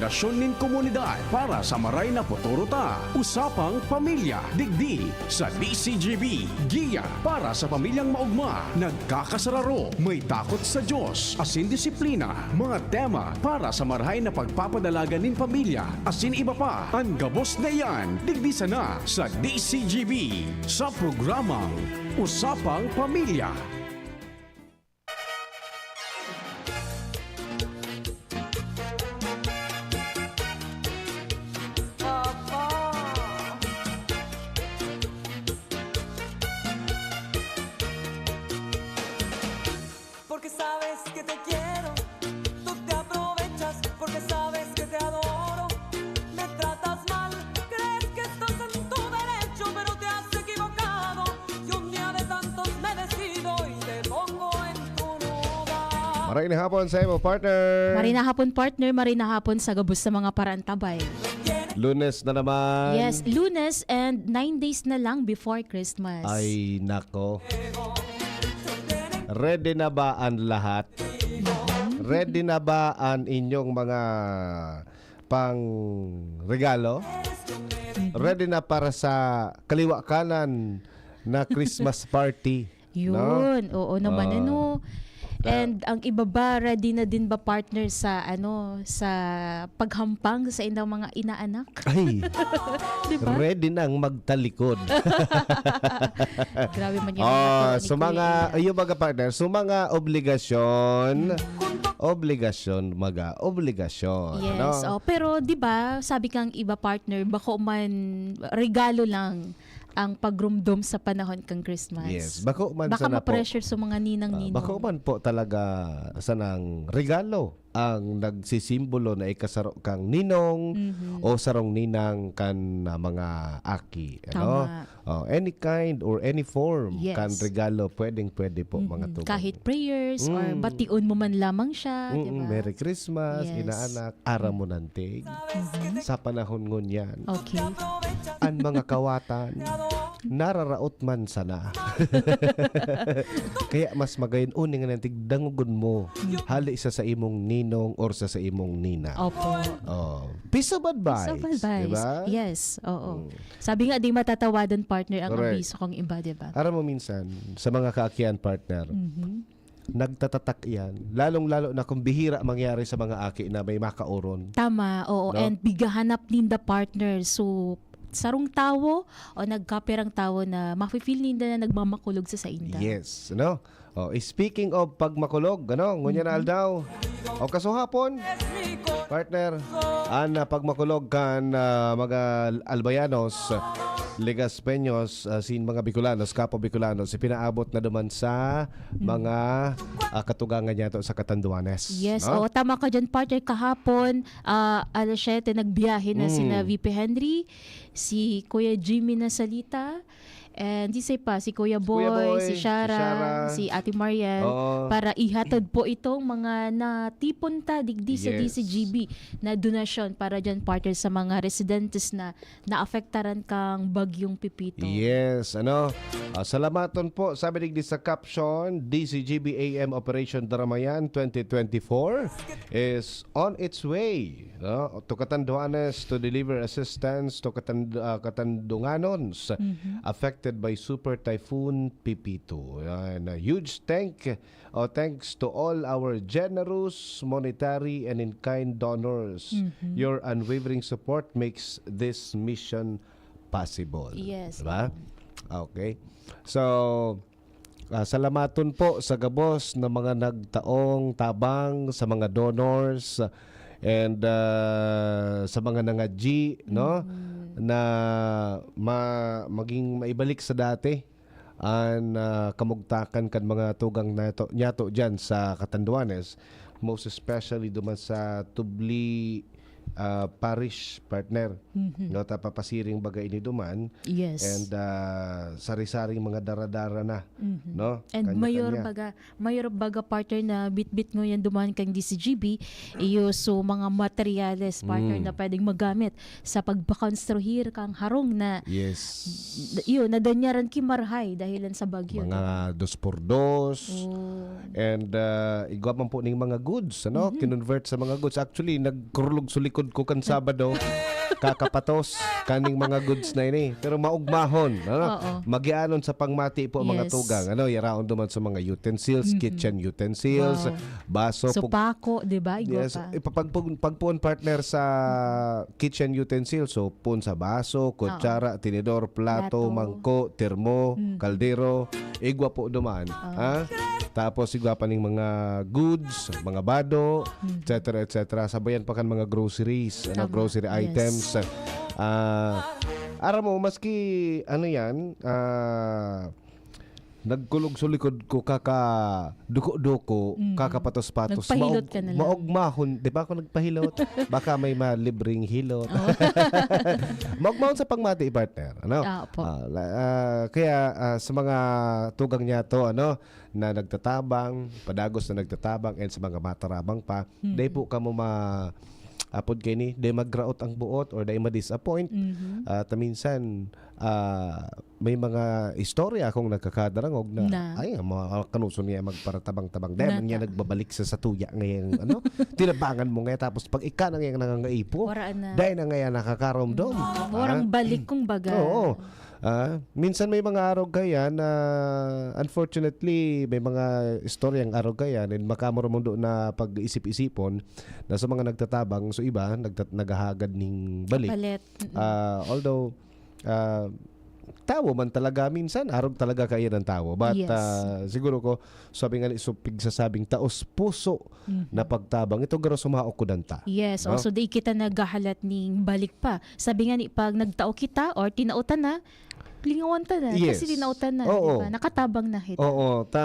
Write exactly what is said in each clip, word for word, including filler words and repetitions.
Komunikasyon nin komunidad para sa maray na futuro ta. Usapang Pamilya, digdi sa D C G B. Giya para sa pamilyang maogma, nagkakasararo, may takot sa Diyos, asin disiplina. Mga tema para sa marahay na pagpapadalagan nin pamilya, asin iba pa. An gabos na iyan, digdi sana sa D C G B, sa programang Usapang Pamilya. Porque sabes que te quiero, tú te aprovechas porque sabes que te adoro. Me tratas mal, crees que estás en tu derecho, pero te has equivocado. Y un día de tantos me decido y te pongo en tu lugar. Maray na hapon sa imo, partner. Maray na hapon, partner. Maray na hapon sa gabos sa mga parantabay. Lunes na naman. Yes, Lunes and nine days na lang before Christmas. Ay, nako. Ready na ba ang lahat? Ready na ba ang inyong mga pang regalo? Ready na para sa kaliwa kanan na Christmas party? No? Yun, oo naman Ah. ano. Ta- And ang iba ba, ready na din ba, partner, sa ano, sa paghampang sa indang mga inaanak? Ay, Di ba? ready nang magtalikod. Grabe man yung Ah, mga so ni Kuya mga, Ian. yung mga partner, so mga obligasyon, obligasyon, mga obligasyon. Yes, ano? Oh, pero 'di ba, sabi kang iba, partner, bako man regalo lang ang pagrumdom sa panahon kang Christmas. Yes, bako man Baka sana po. ma-pressure sa mga Ah, ninang-ninong. bako man po talaga sanang regalo ang nagsisimbolo na ikasaro kang ninong Mhm. o sarong ninang kan ah, mga aki, ano? Tama. Oh, any kind or any form Yes. kan regalo, pwedeng-pwede po, mga Mhm. tugang. Kahit prayers or Mm. bation mo man lamang siya, 'di Mm-mm, ba? Merry Christmas, Yes. inaanak, aram mo nantig. Sa panahon ngunyan, Okay. ang mga kawatan, nararaot man sana. Kaya mas magayon uni nga nantig dangogon mo, hali sa sa imong ninong or sa sa imong nina. Opo. Oh, piece of advice, Piece of advice. di ba? Yes, oo. Mm. Sabi nga, di matatawadan, partner, ang Correct. abiso kang iba, di ba? Aram mo minsan, sa mga kaakian, partner, Mhm. nagtatatak yan. Lalong-lalo na kung bihira mangyari sa mga aki na may makauron. Tama, oo. No? And bigahanap ninda, partner. So, sarong tawo o nagkapirang tawo na mafe-feel ninda na nagmamakulog sa sainda. Yes, no? Oh, speaking of pagmakulog, ano, ngunyan na aldaw. O kasuhapon, partner, ang ah, pagmakulog kan ah, mga Albayanos, Legaspeños, ah, sin mga Bicolanos, Kapo Bicolanos, ipinaabot na duman sa mga ah, katugangan niya to sa Catanduanes. Yes, no? Oo, tama ka dyan, partner. Kahapon, ah, alas siyete, nagbiyahe na Mm. sina V P Henry, si Kuya Jimmy Nasalita, and si pa, si Kuya Boy, Kuya Boy, si si Shara, Shara. si Ate Mariel, Oo. para ihatod po itong mga natipon ta digdi sa Yes. D C G B na donasyon para dyan, partner, sa mga residentes na naapektaran kang Bagyong Pipito. Yes, ano? Ah, salamaton po, sabi digdi sa caption, D C G B A M Operation Daramayan twenty twenty-four is on its way, no, to Catanduanes to deliver assistance to Catan- ah, Catandunganons Mhm. affected by Super Typhoon Pipito. Yan, a huge thank, oh, thanks to all our generous monetary and in-kind donors. Mhm. Your unwavering support makes this mission possible. Yes. Diba? Okay. So, ah, salamaton po sa gabos na mga nagtaong tabang, sa mga donors, and ah, sa mga nangadyi, no? Mhm. Na ma- maging maibalik sa dati an ah, kamugtakan kan mga tugang nato, nyato dyan sa Catanduanes, most especially duman sa Tubli ah, Parish, partner. Mhm. No, tapapasiring baga ini duman, Yes. and ah, sari-saring mga daradara na, Mhm. no? And Kanya-kanya. mayor baga, mayor baga, partner, na bitbit ngunyan duman kang D C G B, iyo, so mga materyales, partner, Mm. na pwedeng magamit sa pagpakonstruhir kang harong na Yes. iyo, nadanyaran ki marahay dahilan sa bagyo. Mga dos por dos. Oh. And uh, igwa man po ning mga goods, ano? Mhm. Kinonvert sa mga goods. Actually, nagkurulog sa likod ko kan Sabado, kakapatos kaning mga goods na ini. Pero maugmahon, ano? Oo. Magianon sa pangmati po, mga Yes. tugang. Ano, yaraon duman sa mga utensils, Mhm. kitchen utensils, Wow. baso, So, pug- pako, di ba? Igwa Yes, pa. ipapagpun pagpuon, partner, sa kitchen utensil. So, pun sa baso, kutsara, tinidor, plato, Plato. mangko, termo, Mm. kaldero, igwa po duman. Oo. Ha? Tapos igwa pa ning mga goods, mga bado, Mm. et cetera, et cetera. Sabayan pa kan mga groceries, ano, Tama. grocery Yes. items. Ah, aram mo, maski ano yan, ah, nagkulog sa likod ko, kaka duko-duko, Mm. kakapatos-patos. Nagpahilot Maog- ka na lang. Maogmahon, di ba ako nagpahilot? Baka may malibreng hilot. Oh. Maogmahon sa pangmati, partner. Ano? Ah, opo. Ah, la- ah, kaya ah, sa mga tugang niya to, ano, na nagtatabang, padagos na nagtatabang, and sa mga matarabang pa, Mm. dai po kamo ma apod kay ni, dai magraot ang buot or dai ma-disappoint. Mhm. At minsan, ah, may mga istorya akong nagkakadarangog na, Na. ay, ang mga kanuso niya magparatabang-tabang. Dahil Na man niya ta- nagbabalik sa satuya ngayon, ano? Tinabangan mo ngayon, tapos pag ika na ngayon nangangaipo, Wala na. dahil na ngayon nakakaramdom. Mm. Warang Ah? balik, kumbaga. Oo. Ah, minsan may mga arog kaya na, unfortunately, may mga istoryang arog kaya and makamuramundo na pag-isip-isipon na sa mga nagtatabang, so iba, nagtat- naghahagad ning balik. Palit. Mm-mm. Ah, although, ah, tawo man talaga minsan, arog talaga kaya ng tawo. But Yes. ah, siguro ko, sabi nga ni, so, pigsasabing taos puso Mhm. na pagtabang, ito garo sumaok ko danta. Yes, No? also di kita naghahalat ning balik pa. Sabi nga ni, pag nagtao kita or tinaotan na, lingawan ta na. Yes. Kasi tinaotan na, Oo. di ba? Nakatabang na kita. Oo, ta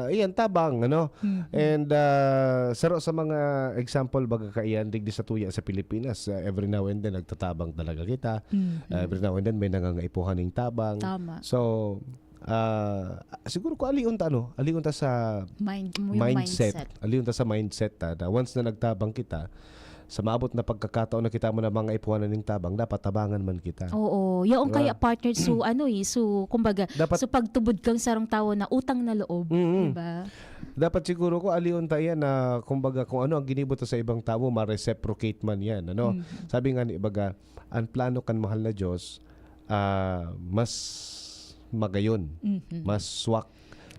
iyan tabang, ano. Mhm. And ah, saro sa mga example, baga kaiyan, digdi sa tuya sa Pilipinas, ah, every now and then nagtatabang talaga kita. Mhm. Ah, every now and then may nangangaipuhan ning tabang. Tama. So, ah, siguro ko alion ta, ano, alion ta sa Mind, yung mindset. mindset. Alion ta sa mindset ta, na once na nagtabang kita, sa maabot na pagkakataon na kita mo na mga ipuhanan ning tabang, dapat tabangan man kita. Oo. Yaong Diba? Kaya, partner, so ano eh, so kumbaga, Dapat so pagtubod kang sarong tawo na utang na loob, Mm-mm. di ba? Dapat siguro ko alion ta yan na, kumbaga, kung ano ang ginibo ta sa ibang tawo, ma-reciprocate man yan, ano? Mm. Sabi nga ni, baga, ang plano kan mahal na Diyos, ah, mas magayon, Mhm. mas swak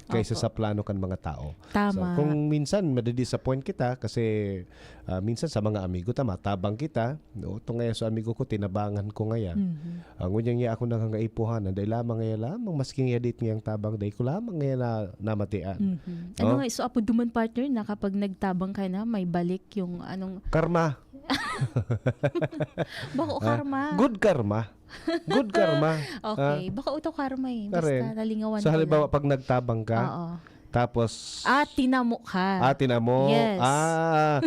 kaysa Opo. sa plano kan mga tao. Tama. So, kung minsan madidisappoint kita kasi ah, minsan sa mga amigo ta, matabang kita, no? Ito ngayon sa amigo ko, tinabangan ko ngayon. Mhm. Ang unyang niya ako nangangaipuhan, dahil lamang ngayon lamang, maski nga date ngayang tabang, dahil ko lamang ngayon na namatian. Mhm. Ano No? nga, so apo duman, partner, na kapag nagtabang ka na, may balik yung anong Karma. Bako Ah, karma. Good karma. Good karma. Okay. Baka uto karma eh. Basta Karen, nalingawan So ka halimbawa, lang. Pag nagtabang ka, Oo. tapos Ah, tinamo ka. Ah, tinamo. Yes. Ah,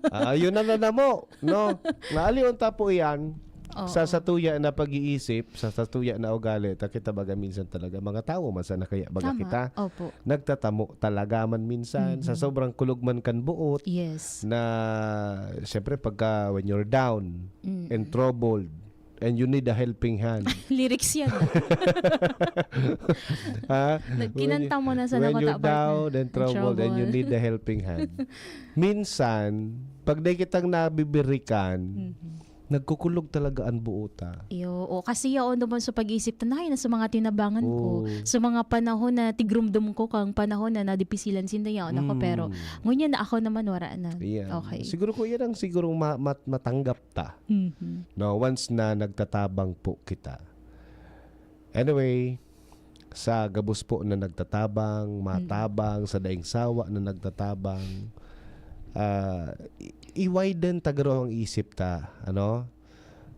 ah, yun na nanamo, no? Naalion ta po yan Oo. sa satuya na pag-iisip, sa satuya na ugali. Ta kita baga minsan talaga, mga tawo man sana kaya baga Tama. kita, Opo. nagtatamo talaga man minsan, sa Mhm. sobrang kulog man kan buot, Yes. na, siyempre, pagka when you're down Mm. and troubled, and you need a helping hand. Lyrics yan. Ha? Nagkinanta mo na sa When nakota, you're partner. down and And troubled and you trouble. need a helping hand. Minsan, pag dai kitang nabibirikan, Mhm. nagkukulog talaga ang buo ta. Iyo, o kasi yaon naman sa pag-iisip ta, nahay na sa mga tinabangan ko, Oo. sa mga panahon na tigrumdom ko, kang panahon na nadipisilan sinda yaon ako, Mm. pero ngunyan na ako naman, wara na. Ayan. Okay. Siguro ko yan ang siguro ma- mat- matanggap ta. Mhm. No, once na nagtatabang po kita. Anyway, sa gabos po na nagtatabang, matabang, sa daing sawa na nagtatabang, ah, i- i-widen ta garo ang isip ta, ano?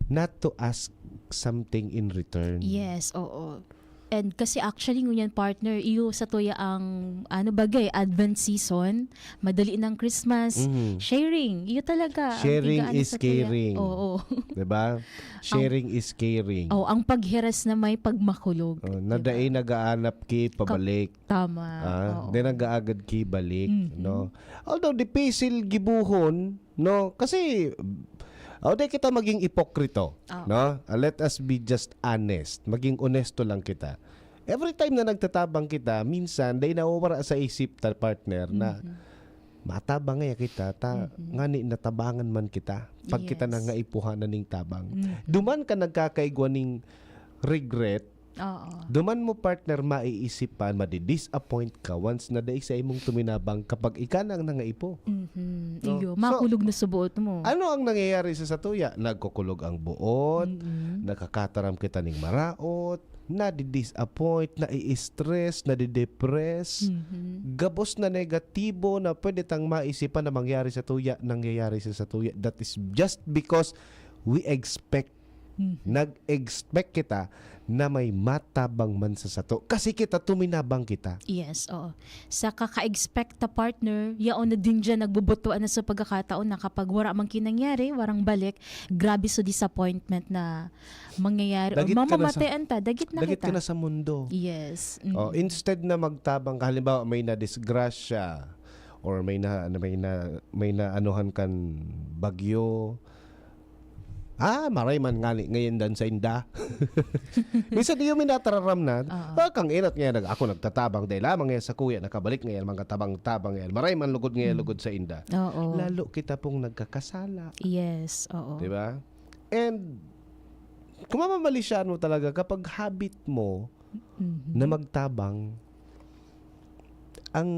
Not to ask something in return. Yes, oo. And kasi actually, ngunyan, partner, iyo sa tuya ang, ano, bagay, Advent season, madali ng Christmas, Mhm. sharing, iyo talaga. ang Sharing tigaan is sa tuya. caring. Oo. Diba? Sharing is caring. Oh, ang paghiras na may pagmakulog. Oh, Diba? Nadai nagaanap ki pabalik. Tama. Ah, Oo. di nagaagad ki balik, Mhm. no? Although dipisil gibuhon, no? Kasi, oh, di kita maging ipokrito, Oo. no? Ah, let us be just honest. Maging onesto lang kita. Every time na nagtatabang kita, minsan, dai nawawara sa isip ta, partner, na Mhm. matabang ngaya kita, ta, Mhm. ngani natabangan man kita. Pag kita na Yes. nga ipuhanan ning tabang. Mhm. Duman ka nagkakaigwa ning regret, Oo. duman mo, partner, maiisipan, madi-disappoint ka once na dai sa imong tuminabang kapag ika na ang nangaipo. Mhm. No? Iyo, So, makulog na subuot mo. Ano ang nangyayari sa satuya? Nagkukulog ang buot, Mm-mm. nakakataram kita ning maraot, nadi-disappoint, nai-stress, nadi-depress, Mhm. gabos na negatibo na pwede tang maisipan na mangyari sa tuya, nangyayari sa satuya. That is just because we expect, Mhm. nag-expect kita na may matabang man sa sato. Kasi kita, tuminabang kita. Yes, oo. Sa kaka-expect ta, partner, yaon na din dyan, nagbubutuan na sa pagkakataon na kapag wala mang kinangyari, warang balik, grabe so disappointment na mangyayari. Dagit Or ka na sa- mamamatean ta, dagit na Dagit kita. ka na sa mundo. Yes. Mm. Oh, instead na magtabang ka, halimbawa may nadisgrasya or may na may na may naanuhan kan bagyo. Ah, maray man ngani ngayon dan sa inda. Minsan iyo minatararam na, Oo. "Ah, kang inat ngayon, nag- ako nagtatabang dahil lamang ngayon sa kuya, nakabalik ngayon, mga tabang-tabang ngayon. Maray man lugod ngayon, Mm. lugod sa inda." Oo. Lalo kita pong nagkakasala. Yes, oo. Di ba? And kung mamamalisyahan mo talaga, kapag habit mo Mhm. na magtabang, ang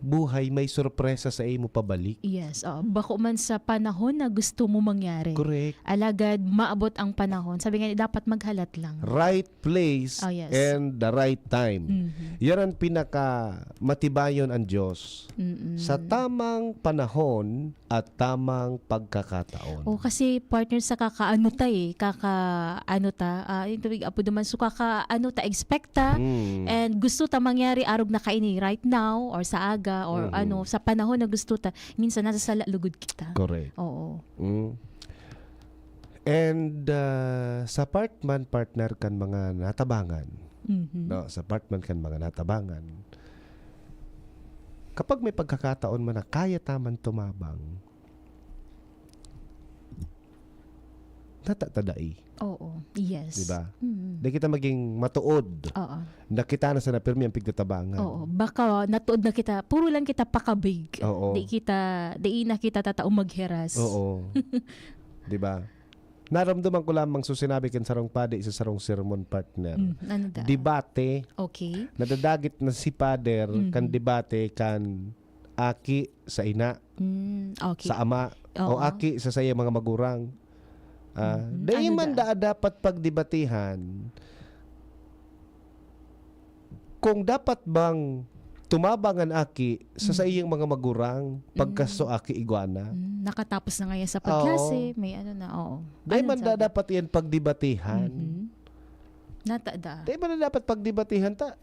buhay may sorpresa sa imo pabalik. Yes, oo. Bako man sa panahon na gusto mo mangyari. Correct. Alagad, maabot ang panahon. Sabi nga, dapat maghalat lang. Right place Oh, yes. and the right time. Mhm. Yan ang pinaka matibayon ang Diyos. Mm-mm. Sa tamang panahon at tamang pagkakataon. O, kasi partner sa kakaano ta eh, kakaano ta, ah, yung tubig apo naman, so kakaano ta, expect ta, Mm. and gusto ta mangyari arog na kaini right now, or sa aga, or Mhm. ano, sa panahon na gusto ta, minsan nasa sala lugod kita. Correct. Oo. Mm. And ah, sa part man, partner, kan mga natabangan, Mhm. no, sa part man kan mga natabangan, kapag may pagkakataon man na kaya ta man tumabang, nata ta dai. Oo. Yes. Di ba? Mm. Di kita maging matuod. Oo. Nakita na sa napirmi ang pigtatabangan. Oo. Baka natuod na kita, puro lang kita pakabig. Oo. Di kita, di na kita tataong magheras. Oo. Di ba? Naramdaman ko lamang so sinabi kan sarong padi sa sarong sermon, partner. Mm, ano da? Debate. Okay. Nadadagit na si Father Mhm. kan debate kan aki sa ina, Mm, okay. sa ama, Oo. o aki sa sayang mga magurang. Ah, Mhm. dai Ano man da? daa dapat pagdebatihan kung dapat bang tumabang an aki sa Mhm. saiyang mga magurang pagka Mm. so aki igwa na. Mm, nakatapos na ngayon sa Oo. pagklase, may ano na, oo. Dai Ano man da sabi? dapat yan pagdebatihan. Mhm. Nata da. Dai man da dapat pagdebatihan ta.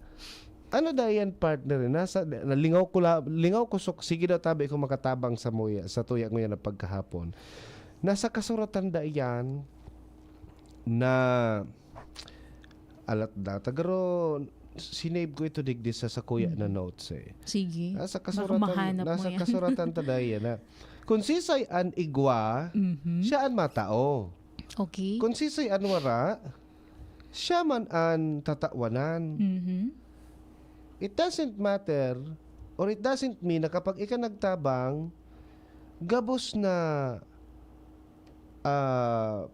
Ano da yan, partner? Nasa, nalingaw ko la, lingaw ko sok, sige daw tabi ko makatabang sa muya, sa tuya nguyan na pagkahapon. Nasa kasuratan da yan na alat da. Tagaro, sinave ko ito digdi sa, sa kuya na Mhm. notes eh. Sige. Nasa Baka kasuratan, mahanap mo nasa yan. kasuratan ta da yan na kung sisay an igwa, Mhm. siya an matao. Okay. Kung sisay an wara, siya man an tatawanan. Mhm. It doesn't matter or it doesn't mean na kapag ika nagtabang, gabos na, ah,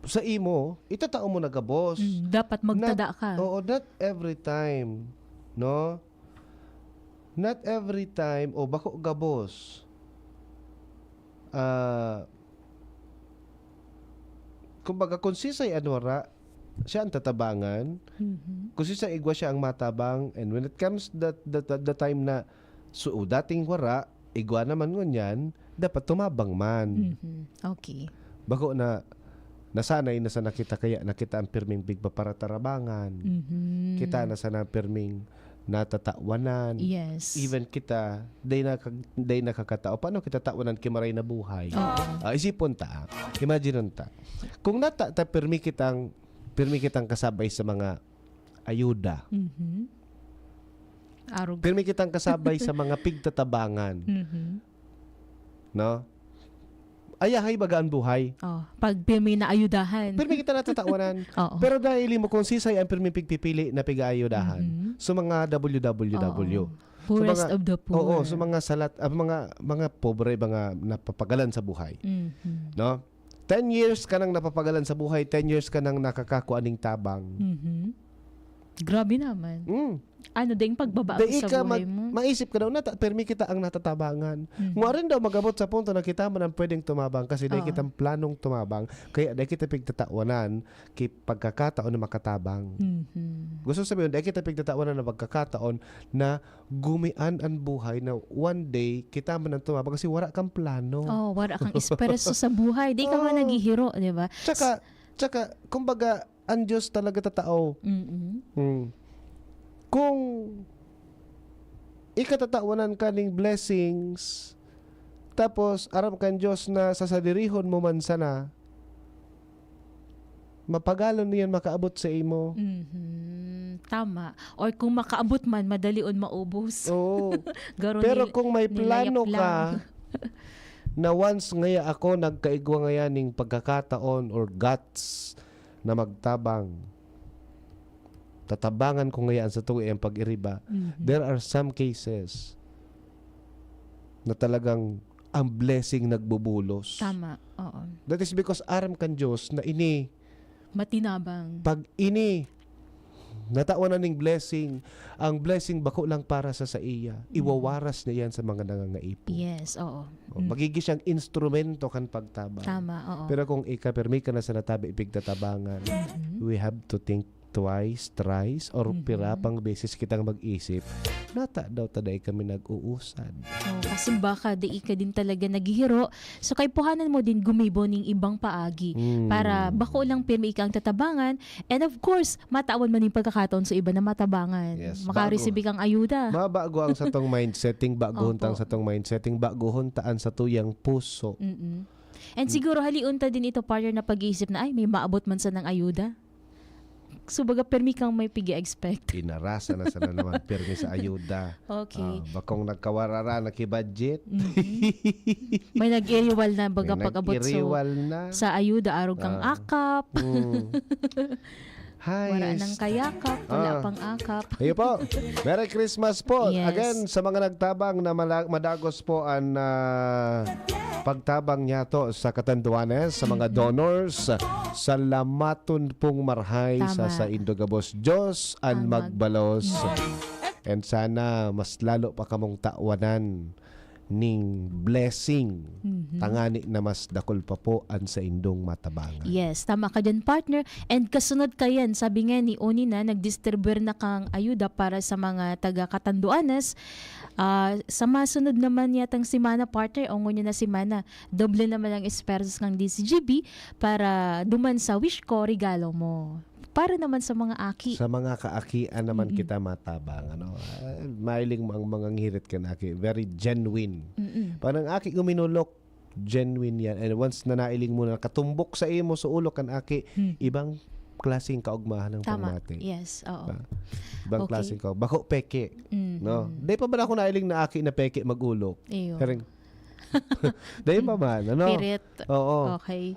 sa imo, itatao mo na gabos. Mm, dapat magtada Not- ka. Oo, not every time, no? Not every time, o bako gabos. Ah, kumbaga, kung sisay an wara, siya ang tatabangan. Mhm. Kung sisay igwa, siya ang matabang. And when it comes that, that, that the time na so, dating wara, igwa naman ngunyan, dapat tumabang man. Mhm. Okay. Bako na nasanay na sana kita, kaya na kita ang pirming pigpaparatarabangan. Mhm. Kita na sana ang pirming natatawanan. Yes. Even kita, day na, day nakakatao. Paano kita tawanan ki maray na buhay? Oo. Ah, isipon ta. Ah. Imagine ta. Kung nata, ta, pirmi kitang, pirmi kitang kasabay sa mga ayuda. Mhm. Arog. Pirmi kitang kasabay sa mga pigtatabangan. Mhm. No? Ayahay baga an buhay. Oh, pag pirmi na ayudahan. Pirmi kita natatawanan. Oo. Pero dahil mo kung sisay ang pirmi pigpipili na pig-aayudahan, Mhm. so mga W W W, Oo. Poorest mga, of the poor. Oo, sa mga salat, ah, mga, mga pobre, mga napapagalan sa buhay. Mhm. No? Ten years ka nang napapagalan sa buhay, ten years ka nang nakakakua ning tabang. Mhm. Grabe naman. Mm. Ano ding pagbabago Dai sa ka buhay mag- mo? Maisip ka daw na ta- permi kita ang natatabangan. Mhm. Maaaring daw mag-abot sa punto na kita man ang pwedeng tumabang kasi dai Oo. kitang planong tumabang. Kaya dai kita pigtatawanan ki pagkakataon na makatabang. Mhm. Gusto sabihin, dai kita pigtatawanan na pagkakataon na gumian ang buhay na one day kita man ang tumabang kasi wala kang plano. Oh, wala kang espresso sa buhay. Di ka man Oo. Naghihiro, di ba? Tsaka, tsaka, kumbaga, ang Diyos talaga tatao. Mm-mm. Hmm. Kung ikatatawanan ka ning blessings, tapos aram kan Diyos na sasadirihon mo man sana, mapagalon niyan makaabot sa imo. Mhm. Tama. Or kung makaabot man, madali on maubos. Oo. Garo Pero ni- kung may nilayap plano ka lang. na once ngaya ako nagkaigwa ngaya ning pagkakataon or guts na magtabang, tatabangan ko ngaya ang satong iyang pag-iriba. Mhm. There are some cases na talagang ang blessing nagbubulos. Tama. Oo. That is because aram kan Diyos na ini, Matinabang. pag ini, natawan na ning blessing, ang blessing bako lang para sa saiya. Mm. Iwawaras niya yan sa mga nangangaipo. Yes, oo. O, Mm. magiging siyang instrumento kan pagtabang. Tama, oo. Pero kung ika, permi ka na sa natabi, ipigtatabangan, Mhm. we have to think twice, thrice, or Mhm. pira pang beses kitang mag-isip, nata daw ta dai kami nag-uusad. Oh, kasi baka di ka din talaga naghihiro. So, kaipuhanan mo din gumibo ning ibang paagi Hmm. para bako lang pirmi ika ang tatabangan. And of course, matawan man yung pagkakataon sa iba na matabangan. Yes, Makareceive bago. Kang ayuda. Mabago ang satong mindsetting, baguhon ta ang Opo. satong mindsetting, baguhon ta ang satuyang puso. Mm-mm. And siguro halion ta din ito, partner, na pag-iisip na, "Ay, may maabot man sanang ayuda." So, baga, permi kang may pigi-expect. Inarasa na sana naman, pirmi sa ayuda. Okay. Ah, bakong nagkawarara, nakibudget. Mm-mm. May nag-iriwal na baga May pag-abot so, nag-iriwal na. sa ayuda, arog kang Ah. akap. Hmm. Hi, Wala yes. Nang kayakap, wala Ah. Pang akap. Ayun po. Merry Christmas po. Yes. Again, sa mga nagtabang na mala- madagos po ang ah, pagtabang niyato sa Catanduanes, sa mga Mhm. donors, salamaton pong marhay sa, Tama. sa Indogabos. Diyos ang Ang mag- magbalos. Mhm. And sana mas lalo pa kamong tawanan ning blessing. Mhm. Tangani na mas dakul pa po ang sa indong matabangan. Yes, tama ka dyan, partner. And kasunod ka yan, sabi nga ni Oni na nag-distribute na kang ayuda para sa mga taga Catanduanes. Ah, sa masunod naman yatang semana, partner, o ngunyan na semana, doble naman ang esfuerzos ng D C G B para duman sa Wish Ko, Regalo Mo. Para naman sa mga aki. Sa mga kaakian naman Mm-mm. kita matabang. Ano? Ah, mailing mo ang mga ngirit kan aki. Very genuine. Mm-mm. Pag ang aki guminulok, genuine yan. And once na nailing mo na nakatumbok sa imo sa ulo kan aki, Hmm. ibang klaseng kaugmahan ng Tama. pamati. Yes, oo. Ah, ibang Okay. klaseng kaugmahan. Bako peke. Mhm. No? Di pa ba ako nailing na aki na peke mag-ulok? Iyo. Karing, dahil pa man, ano? Pirit. Oo. Okay.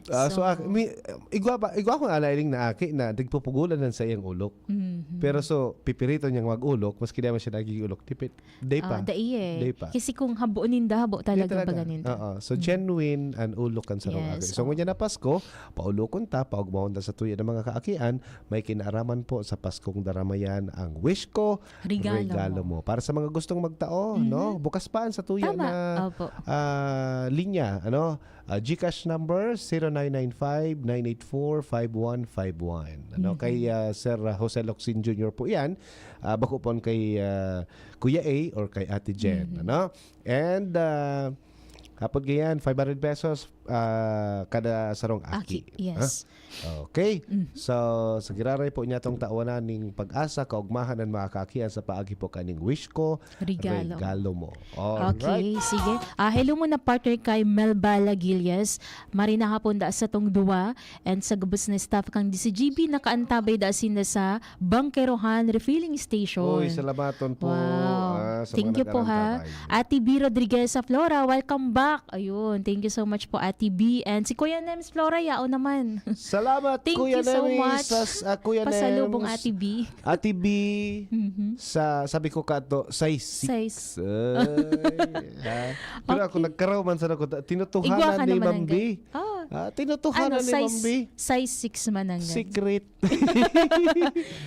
Ah, so, So, ak- mi, igwa, pa, igwa ko na nailing na aki na nagpupugulan ng sa iyang ulok. Mhm. Pero so, pipirito niyang mag-ulok, maski naman siya nagiging ulok, tipit. Day pa. Ah, dai eh. Day pa. Kasi kung habo ninda, habo talaga, Day talaga. Baga ninda. Oo. So, Mm. genuine ang ulok kan sarong Yes, aki. So, oo. ngunyan na Pasko, paulokon ta, paugmahon ta sa tuya ng mga kaakian, may kinaaraman po sa Paskong daramayan ang Wish Ko, Regalo Regalo Mo. Mo. Para sa mga gustong magtao, Mhm. no? Bukas pa ang sa tuya Tama. na Opo. ah, linya, ano? Ah, GCash number, zero nine nine five, nine eight four, five one five one. Ano? Mhm. Kay ah, Sir ah, Jose Locsin Junior po yan. Ah, bako po kay ah, Kuya A or kay Ate Jen. Mhm. Ano? And ah, hapon ganyan, five hundred pesos ah, kada sarong aki. Aki, yes. Okay. Mm. So, sa giraray po niya tong tawanan ning pag-asa, kaugmahan ang mga kaakian sa paagi po kaning Wish Ko, Regalo. Regalo Mo. Alright. Okay, sige. Ah, hello muna, partner, kay Melba Lagillas. Marina hapon da sa tong duwa and sa gabos na staff kang D C G B, nakaantabay da sinda sa Bangkerohan Refilling Station. Uy, salamaton po. Wow. Ah, Sa mga Thank you po, ha. nag-arantabay. Ate B Rodriguez sa Flora, welcome back. Ayun, thank you so much po, Ate B. And si Kuya Nems Flora, yao naman. Salamat, Thank Kuya you so Nems, much. sa, ah, Kuya Pasalubong, Nems. Ate B. Ate B, Mhm. sa, sabi ko kato, size six. Size. Ay, ha? Pero ako, Okay. nagkaraw man sana ko, ta-, Igwa tinutuhanan ka ni naman Ma'am ang B. gan-, ah. Ah, tinutuhanan Ano, ni Ma'am size, B. size six man ang gan-, Secret.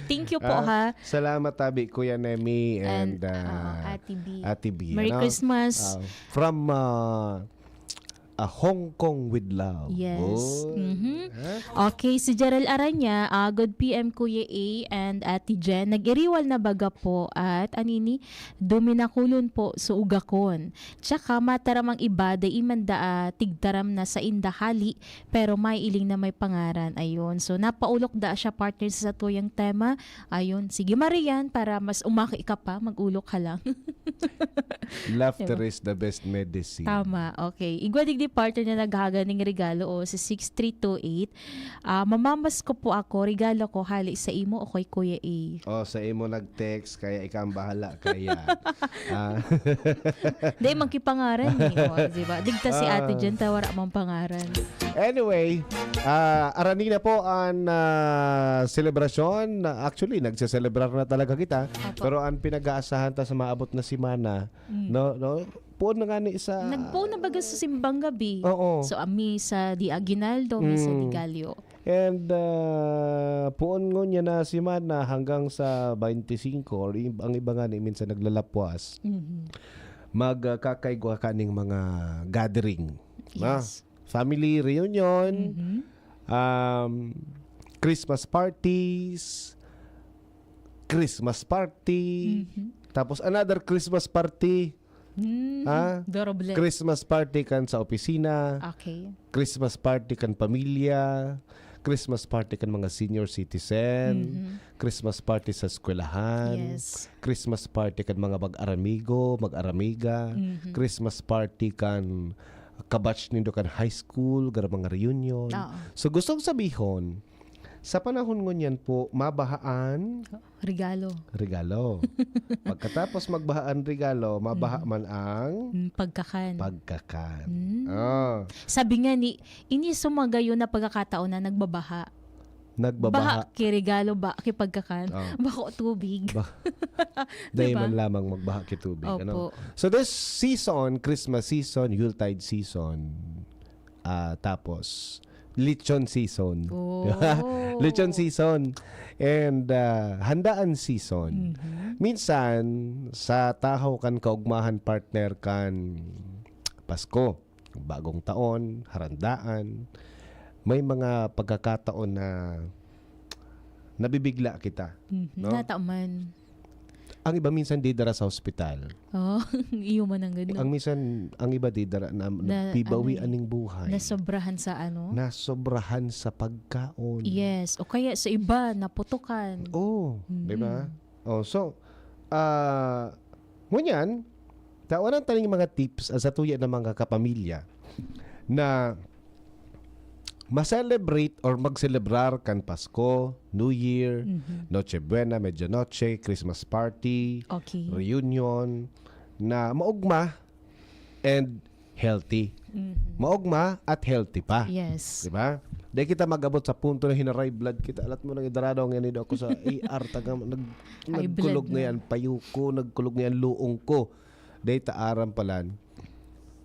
Thank you po, Ah, ha. salamat, tabi, Kuya Nemi, and, And, ah, ah, Ate B. Ate B, Merry ano? Christmas. Ah, from, ah, ah, Hong Kong with love. Yes. Oh. Mhm. Ah? Okay, si Jerel Aranya, ah, "Good P M, Kuya A and Ate Jen. Nag-iriwal na baga po at anini, duminakulon po sa ugakon. Tsaka mataram ang iba, dai man daa tigtaram na sainda hali, pero may iling na may pangaran." Ayun. So, napaulok da siya, partner, sa satuyang tema. Ayun. Sige, Marian, para mas umaki ka pa, mag-ulok ka lang. Laughter Diba? is the best medicine. Tama. Okay. Igwa digdi, partner, na naghahaga ning regalo, o, si six three two eight. Ah, mamamasko po ako, regalo ko hali sa imo o kay Kuya A. Oh, sa imo nag-text, kaya ikaw ang bahala, kaya. Ah. Di, magkipangaran eh. Oh, di ba? Digta si Ate Ah. Jen, ta wala mang pangaran. Anyway, ah, arani na po ang, ah, selebrasyon. Actually, nagseselebrar na talaga kita. Apo. Pero ang pinag-aasahan ta sa maabot na semana, Mm. no, no? Puon na nga ni sa Nagpuon na baga sa simbang gabi. Oo. So, ah, misa di Aguinaldo, misa di Mm. Gallo. And, ah, puon ngunyan na semana hanggang sa twenty-five, or ib-, ang iba nga ni minsan naglalapwas, Mhm. mag, ah, kakaigwa ka ning mga gathering. Na? Yes. Family reunion, Mhm. um, Christmas parties, Christmas party, Mhm. tapos another Christmas party. Mhm. Ah? Doroble. Christmas party kan sa opisina, Okay. Christmas party kan pamilya, Christmas party kan mga senior citizen, Mhm. Christmas party sa eskwelahan, Yes. Christmas party kan mga mag-aramigo, mag-aramiga, Mhm. Christmas party kan kabatch nindo kan high school, gara mga reunion. Oo. So, gustong sabihon, sa panahon ngunyan po, mabahaan Regalo. regalo. Pagkatapos magbahaan regalo, mabaha Mm. man ang Mm, pagkakan. pagkakan. Mm. Ah. Sabi nga ni, ini sumagayon na pagkakataon na nagbabaha. Nagbabaha. Baha ki regalo, ba ki pagkakan. Oh. Bako tubig. Ba-, Di dahil ba? man lamang magbaha ki tubig, ano? Opo. So this season, Christmas season, Yuletide season, ah, tapos lechon season. Oh. Lechon season. And, ah, handaan season. Mhm. Minsan, sa tahaw kan kaugmahan, partner, kan Pasko, Bagong Taon, Harandaan, may mga pagkakataon na nabibigla kita, Mhm. no? Nataman. Ang iba minsan didara sa ospital. Oh, iyo man ang gano. Ang minsan, ang iba didara na, Na, napibawi ano eh, aning buhay. nasobrahan sa ano? Nasobrahan sa pagkaon. Yes. O kaya sa iba, naputukan. Oo, Mm. di ba? Oh, so, ah, ngunyan, tawanan taning mga tips, ah, sa tuya ng mga kapamilya na ma-celebrate or magselebrar kan Pasko, New Year, Mhm. Noche Buena, Medianoche, Christmas party, Okay. reunion, na maugma and healthy. Mhm. Maugma at healthy pa. Yes. Di ba? Di kita mag-abot sa punto na hinaray blood kita. Alat mo nang idarado ang yan ako sa A R, taga, nag-, High blood nagkulog na. ngayon payo ko, nagkulog ngayon luong ko. Di ta aram palan,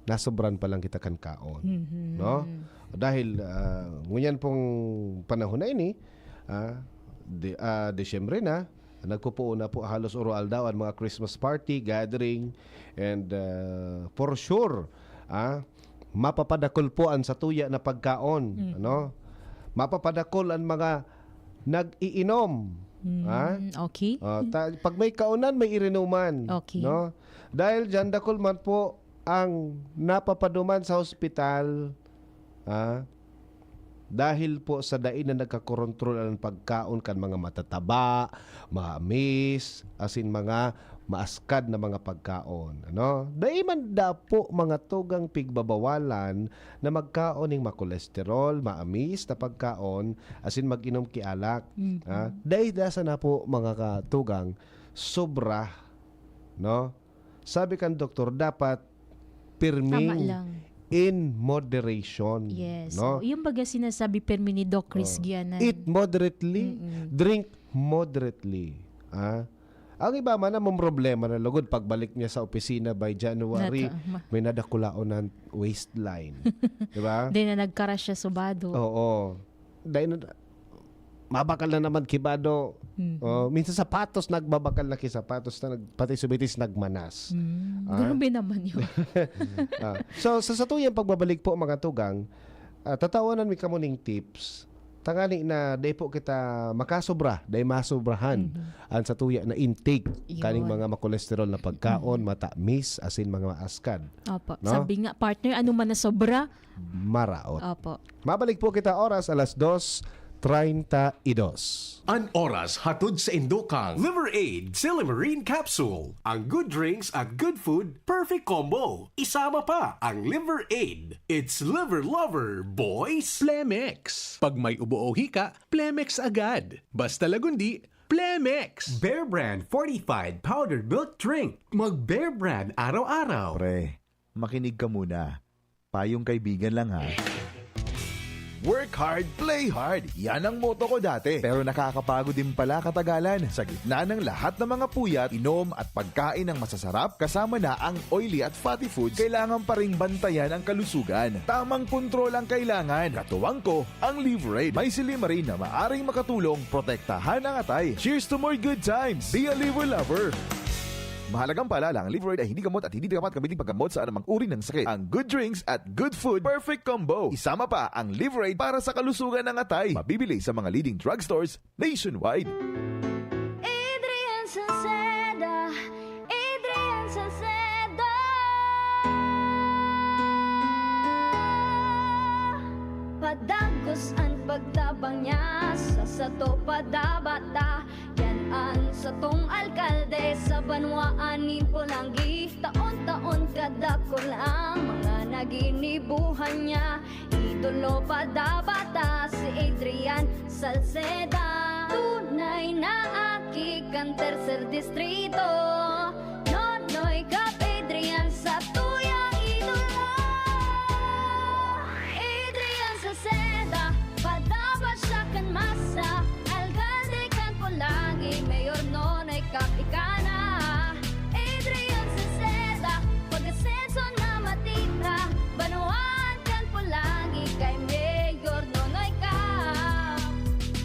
nasobran pa lang kita kan kaon. Mhm. No? Dahil, ah, ngunyan pong panahon na ini, ah, di-, ah, Disyembre na, nagpupuon na po halos oro-aldaw ang mga Christmas party, gathering, and, ah, for sure, ah, mapapadakol po ang satuya na pagkaon, Mm. ano? Mapapadakol ang mga nag-iinom, Mm, ah? okay. Ah, ta-, pag may kaonan, may irinuman, Okay. no? Dahil diyan, dakol man po ang napapaduman sa ospital, ah, dahil po sa dai na nagkakorontrol ang pagkaon kan mga matataba, maamis, asin mga maaskad na mga pagkaon, ano? Dai man da po mga tugang pigbabawalan na magkaon ning makolesterol, maamis na pagkaon, asin mag-inom ki alak, Mhm. ha? Dai da sana po, mga katugang, sobra, no? sabi kan doktor, dapat pirming Tama lang. in moderation. Yes. No? So, yung baga sinasabi pirmi ni Doc Chris Oh. Gianan. Eat moderately, Mm-mm. drink moderately. Ah? Ang iba man, ang problema na lugod, pagbalik niya sa opisina by January, Nata-, ma- may nadakulaon na waistline. Di ba? Di na nagkara siya subado. Oo. Dahil na, mabakal na naman kibado. Mm. Oh, minsan sapatos, nagbabakal na kisapatos na nag-, pati subitis nagmanas. Mm. Ah? Grabe naman yun. Ah. So, sa satuyang pagbabalik po, mga tugang, ah, tatawanan mi kamo ning tips. Tangani na dai po kita makasobra, dai masobrahan Mhm. ang satuya na intake Yun. kaning mga makolesterol na pagkaon, Mm. matamis, asin mga maaskad. Opo. No? Sabi nga, partner, ano man na sobra, Maraot. Opo. Mabalik po kita oras alas dos treinta y dos. An oras hatod sa indo kan Liver Aid Silymarin Capsule. Ang good drinks at good food, perfect combo. Isama pa ang Liver Aid. It's Liver Lover, boys! Plemex. Pag may ubo o hika, Plemex agad. Basta lagundi, Plemex. Bear Brand Fortified Powdered Milk Drink. Mag Bear Brand araw-araw. Pre, makinig ka muna. Payong kaibigan lang, ha. Work hard, play hard. Yan ang motto ko dati. Pero nakakapagod din pala katagalan. Sa gitna ng lahat ng mga puyat, inom at pagkain ng masasarap, kasama na ang oily at fatty foods, kailangan pa ring bantayan ang kalusugan. Tamang kontrol ang kailangan. Katuwang ko, ang Liver Aid. May silymarin na maaring makatulong protektahan ang atay. Cheers to more good times! Be a Liver Lover! Mahalagang paalala, ang Liver Aid ay hindi gamot at hindi dapat gamitin paggamot sa anumang uri ng sakit. Ang good drinks at good food, perfect combo. Isama pa ang Liver Aid para sa kalusugan ng atay. Mabibili sa mga leading drugstores nationwide. Adrian Salceda, Adrian Salceda. Padagos an pagtabang niya, sa sato padabata. Yan an satong alkalde sa banwaan nin Polangui. Taon-taon kadakul ang mga naginibuhan niya. Idolo padabata si Adrian Salceda. Tunay na aki kan tercer distrito. Nonoy Cap Adrian, satuyang idolo. Adrian Salceda, padabata siya kan masa. Alkalde kan Polangui, Mayor Nonoy Cap ika na. Adrian Salceda, pag-asenso na matira. Banwaan kan Polangui kay Mayor Nonoy Cap.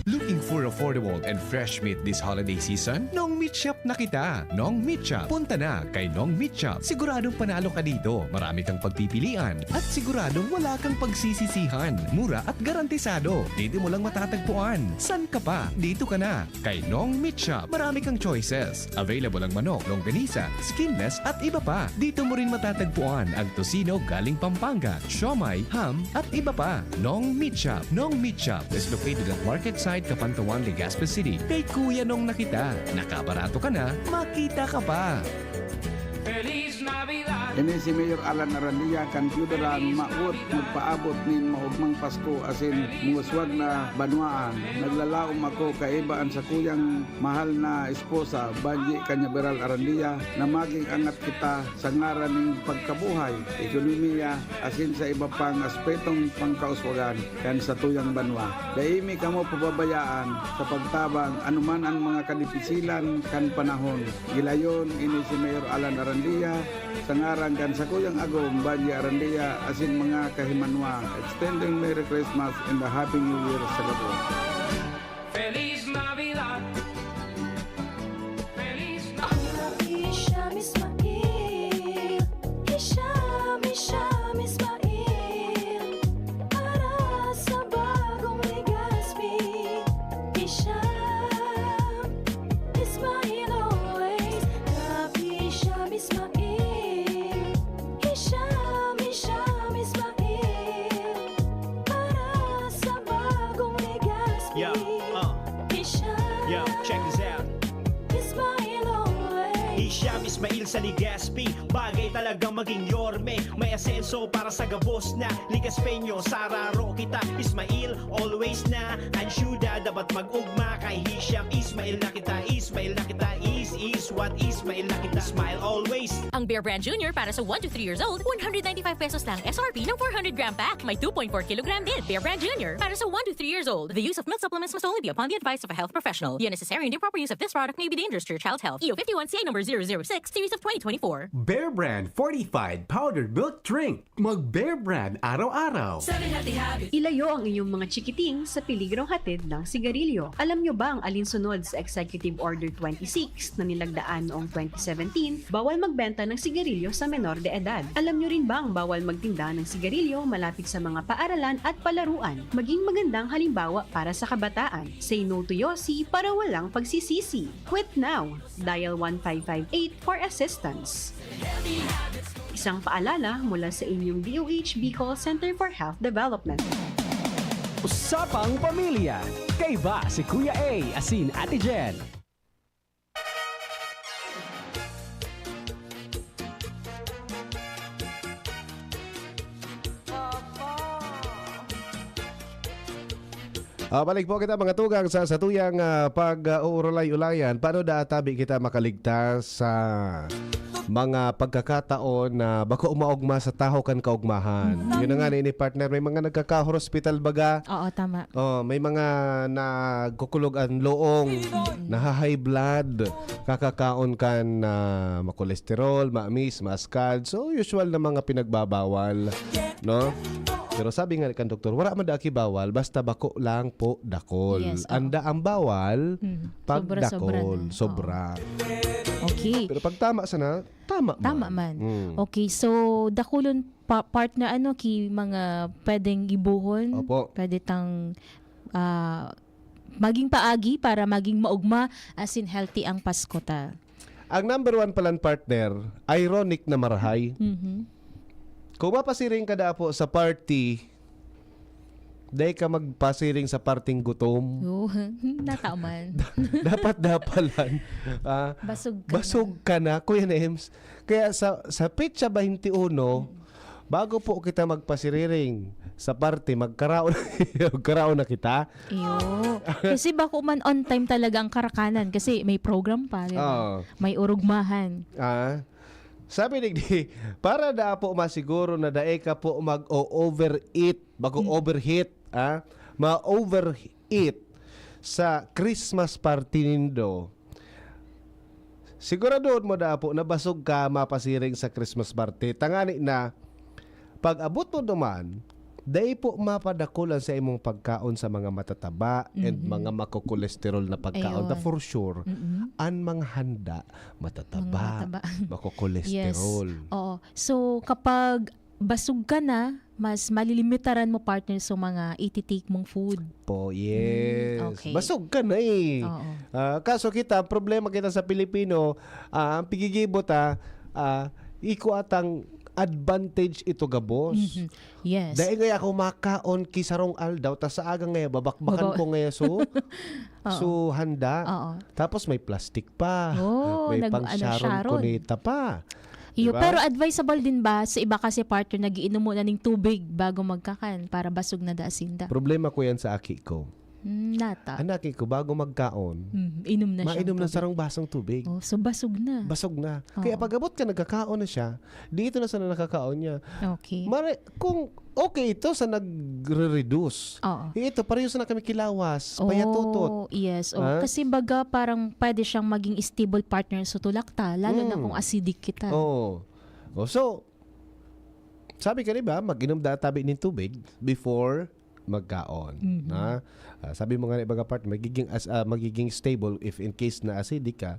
Looking for affordable and fresh meat this holiday season? Nong Meat Shop na kita! Nong Meat Shop! Punta na kay Nong Meat Shop! Siguradong panalo ka dito! Marami kang pagpipilian at siguradong wala kang pagsisisihan. Mura at garantisado. Dito mo lang matatagpuan. San ka pa? Dito ka na! Kay Nong Meat Shop, marami kang choices. Available ang manok, longganisa, skinless at iba pa. Dito mo rin matatagpuan ang tocino galing Pampanga, siomai, ham, at iba pa. Nong Meat Shop. Nong Meat Shop is located at market site Capantawan, Legazpi City. Kay Kuya Nong na kita. Nakabarato ka na, makita ka pa. Feliz Navidad! Ini si Mayor Alan Arandia kan Piudaran, maot magpaabot nin maogmang Pasko asin muwaswag na banwaan. Naglalaom ako kaiba an sakuyang mahal na esposa, Banji Cañaveral Arandia, na maging angat kita sa ngaran nin pagkabuhay, ekonomiya, asin sa iba pang aspetong pangkauswagan kan satuyang banwa. Dai mi kamo pababayaan sa pagtabang anuman an mga kadipisilan kan panahon. Gilayon, ini si Mayor Alan Arandia, sa ngaran kan sakuyang agom, Banji Arandia, asin mga kahimanwa, extending Merry Christmas and a Happy New Year sa gabos. Feliz Navidad! Feliz Navidad! Hisham Ismail, Hisham, Hisham Ismail, para sa bagong Legazpi. Hisham Ismail always, Kap Hisham Ismail. Hisham, Hisham Ismail, para sa bagong Legazpi. Yo, uh. Hisham, Yo, check this out. Ismail always. Hisham Ismail sa Legazpi, bagay talaga maging yorme. May asenso para sa gabos na Legazpeño. Sa raro kita, Ismail always na. An syudad dapat mag-ugma kay Hisham. Ismail na kita, Ismail na kita, is, is what Ismail na kita. Smile always. Ang Bear Brand Junior para sa one to three years old, one hundred ninety-five pesos lang S R P ng four hundred gram pack. May two point four kilogram din. Bear Brand Junior para sa one to three years old. The use of milk supplements must only be upon the advice of a health professional. The unnecessary and improper use of this product may be dangerous to your child's health. E O fifty-one C A number zero zero six, series of twenty twenty-four. Bear Brand fortified powdered milk drink. Mag Bear Brand araw-araw. Ilayo ang inyong mga chikiting sa peligrong hatid ng sigarilyo. Alam nyo bang alinsunod sa Executive Order twenty-six na nilagdaan noong twenty seventeen, bawal magbenta ng sigarilyo sa menor de edad? Alam nyo rin bang bawal magtinda ng sigarilyo malapit sa mga paaralan at palaruan? Maging magandang halimbawa para sa kabataan. Say no to Yossi para walang pagsisisi. Quit now! Dial one five five eight for assistance. Isang paalala mula sa inyong D O H Bicol Center for Health Development. Usapang Pamilya. Kaiba si Kuya A asin Ate Jen. Ah, balik po kita, mga tugang, sa satuyang ah, pag-uurulay-ulayan. Paano daa tabi kita makaligtas sa mga pagkakataon na bako maogma sa taho kan kaogmahan? Yun na nga ni partner, may mga nagkaka-hospital baga. Oo, tama. Oh, may mga nagkukulog ang loong, naha-high blood, kakakaon kan ah, makolesterol, maamis, maaskad. So, usual na mga pinagbabawal, no? Pero sabi nga kan doktor, wala man daki bawal, basta bako lang po dakol. Yes, oo. Anda ang bawal, Mm. pag Sobra-sobra dakol, na. sobra. Okay. Pero pag tama sana, tama man. Tama man. Mm. Okay, so dakulon pa, partner, ano, ki mga pwedeng gibohon, Opo. Pwede tang ah, maging paagi para maging maugma asin healthy ang Pasko ta. Ang number one palan, partner, ironic na marahay. Mhm. Kung mapasiring ka daa po sa party, dai ka magpasiring sa parting gutom. Oo, nataman. Dapat dapalan. Ah, Basog ka basog ka na, Kuya Nems. Kaya sa sa petsa twenty-one, bago po kita magpasiriring sa party, magkaraon, magkaraon na kita. Iyo. Kasi bako man on time talaga ang karakanan kasi may program pa, di ba? Oo. May urugmahan. Ah, sabi digdi, para daa po masiguro na dai ka po mag-overeat, bago Mm. overheat, ah, ma-overeat sa Christmas party nindo. Siguraduhon mo daa po na basog ka mapasiring sa Christmas party. Tangani na, pag abot mo duman, dai po mapadakol ang sa imong pagkaon sa mga matataba and Mhm. mga makokolesterol na pagkaon. Ta Ayun. for sure, Mm-mm. ang mga handa matataba, Mga mataba. makokolesterol. Oo. So, kapag basog ka na, mas malilimitaran mo, partner, sa mga ititake mong food. Po, yes. Mm, okay. Basog ka na eh. Oo. Ah, kaso kita, ang problema kita sa Pilipino, ah, ang pigigibot, ah, ah, iko atang advantage ito gabos. Mhm. Yes. Dahil nga ako makaon ki sarong aldaw, tas sa aga nga babakbakan Baba- ko nga so, Oo. so handa. Oo. Tapos may plastic pa. Oh, may nag- pang ano, Sharon Sharon. Cuneta pa. Iyo, Diba? Pero advisable din ba sa iba kasi, partner, nag-iinom muna ning tubig bago magkakan para basog na daa sinda? Problema ko yan sa aki ko. Hmm, nata. Ang aki ko, bago magkaon, Hmm, inom na siya. mainom na sarong basong tubig. Oh, so basog na. Basog na. Oo. Kaya pag abot ka, nagkakaon na siya, dito na sana nakakaon niya. Okay. Mare, kung okay ito sa nagre-reduce, Oo. eh, ito, pareho na kami kilawas, payatutot. Oh, yes. Oh. Ha? Kasi baga parang pwede siyang maging stable partner sa tulak ta, lalo na Mm. kung acidic kita. Oo. Oh, so, sabi ka, di ba, mag-inom da tabi ng tubig before magkaon. Mhm. Ha? Ah, sabi mo nga, iba part, magiging, as, ah, magiging stable if in case na acidic ka,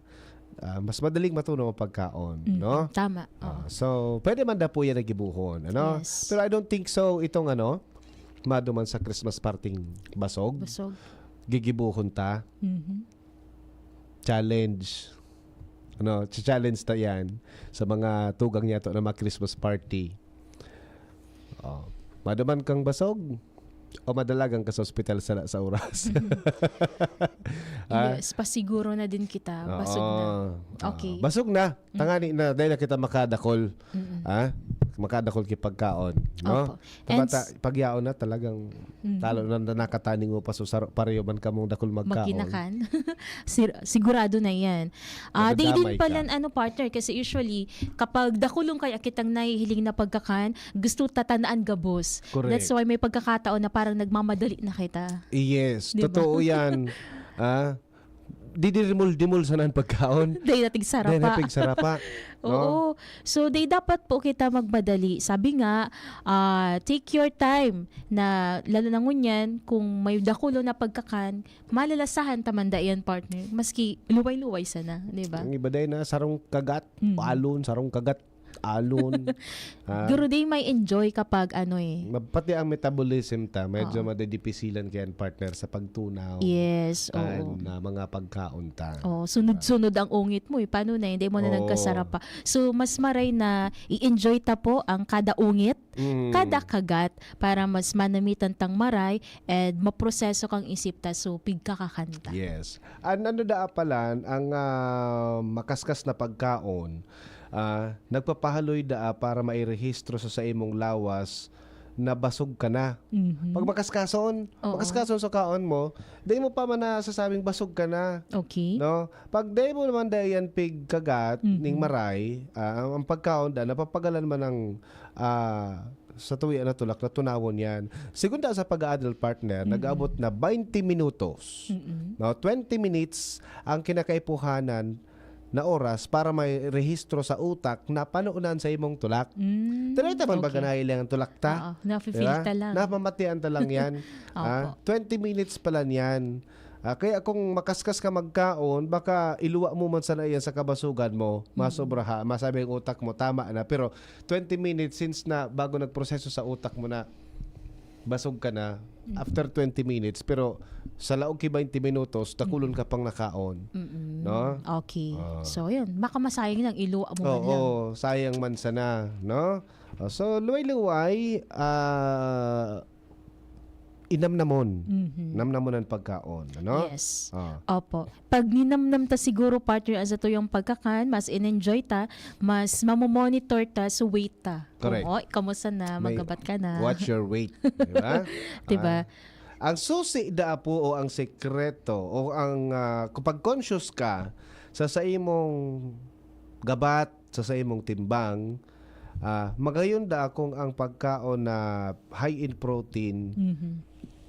ah, mas madaling matunaw ang pagkaon, Mhm. no? Tama. Ah, Oo. so, pwede man da po yan nagibuhon, ano? Yes. Pero I don't think so, itong ano, maduman sa Christmas parting basog, Busog. gigibuhon ta. Mhm. Challenge. Ano, challenge ta yan sa mga tugang niya to na mga Christmas party. Oh. Maduman kang basog o madalagan ka sa ospital sa, sa oras? Ha? Yes, pasiguro na din kita. Basog na. Oo. Okay. Ah, basog na. Tangani na. Dahil na kita makadakol. Mm-mm. Ha? makadakol ki pagkaon, no? Opo. And Tabata, pagyaon na talagang Mm. talo na, na nakataning mo pa, so saro, pareho man kamong dakol magkaon. Magkinakan. Sir, sigurado na yan. Ah, di Madadamay din pala, ka. Ano, partner, kasi usually, kapag dakulong kaya kitang nahihiling na pagkakan, gusto tatanaan gabos. Correct. That's why may pagkakataon na parang nagmamadali na kita. Yes, Di ba? Totoo yan. Ah, didirimol-dimol sana ang pagkaon. Dahil nating sarapa. Dahil nating sarapa, no? Oo. So, they dapat po kita magmadali. Sabi nga, ah, take your time na, lalo na ngunyan, kung may dakulo na pagkakan, malalasahan ta man da yan, partner. Maski luway-luway sana, di ba? Ang iba dahil na sarong kagat, Mm. alon, sarong kagat, alon. Ah, Guro, they may enjoy kapag ano eh. ma- pati ang metabolism ta, medyo Oo. madidipisilan kaya partner sa pagtunaw. Yes, Kan oo. na mga pagkaon ta. Oh, sunod-sunod ang ungit mo eh. Paano na? Hindi mo na Oo. nagkasarap pa. So, mas maray na i-enjoy ta po ang kada ungit, Mm. kada kagat, para mas manamitan tang maray and maproseso kang isip ta. So, pigkakakanta. Yes. An ano daa palan, ang ah, makaskas na pagkaon, ah, nagpapahaloy daa para mairehistro sa saimong lawas na basog ka na. Mhm. Pag makaskason, Oo. makaskason sa kaon mo, dai mo pa man nasasabing basog ka na. Okay. No? Pag dai mo naman dai yan pigkagat, Mhm. ning maray, ah, ang, ang pagkaon da, napapagalan man ng ah, sa tuya na tulak na tunawon yan. Segunda sa pag-adult partner, Mhm. nag-abot na twenty minutos. Mm-mm. No, twenty minutes ang kinakaipuhanan na oras para may rehistro sa utak na panuunan sa imong tulak. Mm, Tira ito man baga okay. Nailang ang tulak ta? Oo, nafe-feel Diba? ta lang. Napamatian ta lang yan. Opo. Ah, twenty minutes pa lang yan. Ah, kaya kung makaskas ka magkaon, baka iluwa mo man sana yan sa kabasugan mo, masobraha, masabi ang utak mo, tama na. Pero twenty minutes, since na bago nagproseso sa utak mo na basog ka na, Mm. after twenty minutes, pero sa laog ki twenty minutos, dakulon ka pang nakaon. Mm-mm. No? Okay. Ah. So, yun. Baka masayang lang, iluwa mo man Oo, lang. Sayang man sana, no? Ah, so, luway-luway, ah, inamnamon. Mhm. Namnamon ang pagkaon, ano? Yes. Ah. Opo. Pag ninamnam ta siguro, partner, ang satuyang pagkakan, mas in-enjoy ta, mas mamomonitor ta sa weight ta. Correct. Kung, "Oy, kamusta na? May Magabat ka na." Watch your weight, di ba? Di ba? Ah, ang susi daa po o ang sekreto o ang ah, kapag conscious ka sa sa imong gabat, sa sa imong timbang, ah, magayon da akong ang pagkaon na high in protein Mhm.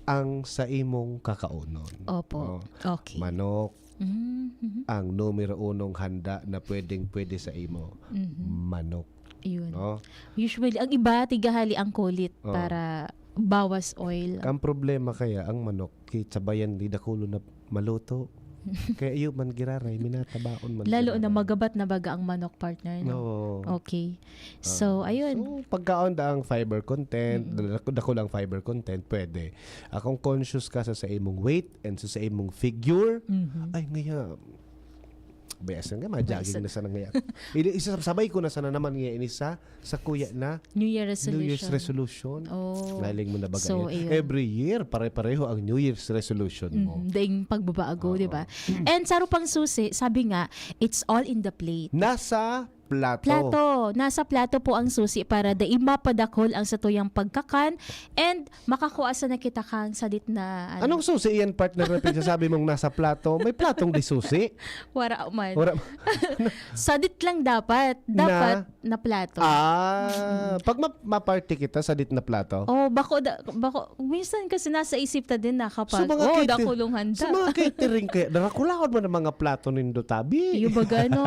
ang sa imong kakaonon. Opo. Oh, Okay. Manok, Mhm. ang numero unong handa na pwedeng-pwede sa imo. Mhm. Manok, Yun. no? Usually, ang iba, tigahali ang kulit Oh. para bawas oil. Ang problema kaya, ang manok, kitsabayan, di dakulo na maluto. Kaya iyo man giraray, minatabaon man Lalo na giraray. Magabat na baga ang manok, partner, no? Oo. Okay. So, Ah, ayun. So, pagkaon da ang fiber content, Mm-mm. dako, dako lang fiber content, pwede. Akong conscious ka sa, sa imong weight and sa, sa imong figure, Mhm. ay, ngaya, bayas nga, ma-jogging Bayas. na sana ngaya. Ini, isa, sabay ko na sana naman ngaya ini sa, sa kuya na New Year New Year's resolution. Resolution. Oh. Galing mo na ba So, ganyan? Ayun. Every year, pare-pareho ang New Year's resolution mo. Mhm. Daing pagbabago, Oo. Di ba? And sa rupang susi, sabi nga, it's all in the plate. Nasa plato. Plato. Nasa plato po ang susi para dai mapadakol ang satuyang pagkakan and makakua sana kita kang sadit na, ano. Anong susi yan, partner, na pinagsasabi mong nasa plato? May platong di susi? Wara man. Wala. Sadit lang dapat. Dapat na, plato. Ah, pag ma- maparty kita, sadit na plato. Oh, bako, da, bako, minsan kasi nasa isip ta din na kapag, Sa mga oh, cater- dakulong handa. Sa mga catering kaya, darakulaon mo ng mga plato nindo, tabi. Yung baga, no?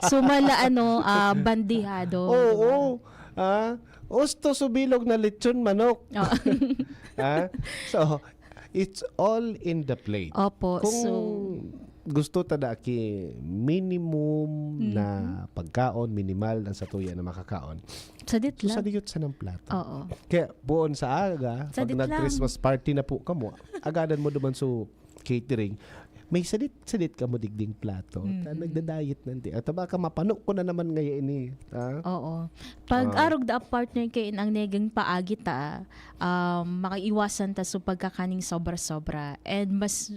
So, mala, ano, ah, bandihado, Oo. Di ba? Ah, usto subilog na lechon manok. Oo. Ah, so, it's all in the plate. Opo, Kung so, gusto ta da ki minimum Mhm. na pagkaon, minimal ang satuya na makakaon. Sadit So, lang. sadiyot sa ng plato. Oo. Kaya buon sa aga, pag Sadit lang. nag-Christmas party na po kamo, agadan mo duman so catering, may sadit-sadit kamo digding plato. Ta, Mm. nagda-diet na, di. At baka mapano ko na naman ngayon ini. Ha? Oo. Pag Ah. arog da partner kayo ang negang paagi ta, um, makaiwasan ta sa pagkakaning sobra-sobra. And mas